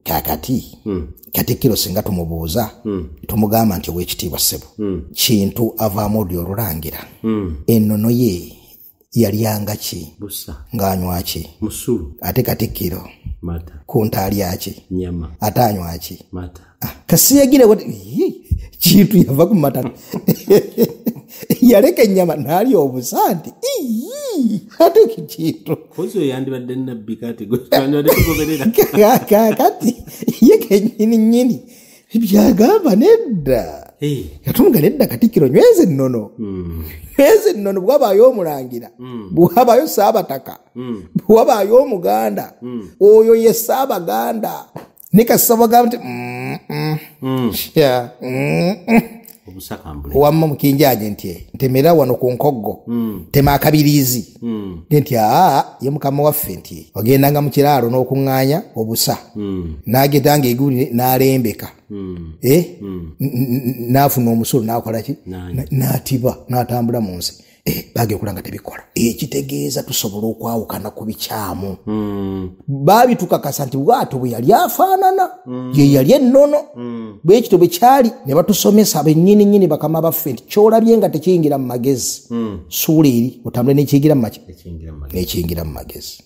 Kakati Katikkiro singa tumubuuza, tumugamba nti ow'ekitiibwa ssebo, Kintu avaamu olulyo olulangira, ennono ye yalyanga ki? Busa. Ng'anywa ki? Musulu. Ate Katikkiro? Mata. Ku nte alya ki? Nyama. Ate anywa ki? Mata. Kasiyagire Kintu yava ku mata, yaleka ennyama n'alya obusa nti ate Kintu. Kozi oyo yandibadde nabbi, kati twandibadde tugoberera. Kakati ye kennyini nnyini byagamba nedda. Yatumuga nedda, Katikkiro, nyweza ennono, nyweza ennono. Bwabaayo omulangira, bwabaayo Saabataka, bwabaayo Omuganda, oyo ye Saabaganda. Ne kasabagamba nti Yeah, Obusakambule. Wamma mukinjaje nti ntemera wano ku nkoggo, tema akabirizi nti aa ye mukama waffe nti ogendanga mu kiraalo n'okuŋŋaanya obusa, n'agenda ng'eguli n'alembeka, n'afuna omusolo n'akola ki? N'atiba n'atambula mu nsi. Bagenda okulaba nga tebikola. Ekitegeeza tusobola okwawukana ku bikyamu. Baabitukakasa nti bw'atyo bwe yali afaanana, ye yali ennono, bwe kityo bwe kyali, ne batusomesa bennyini nnyini bakama baffe nti ky'olabye nga tekiyingira mu magezi, suula eri otambule n'ekiyingira mu maki? Ekiyingira mu magezi. N'ekiyingira mu magezi.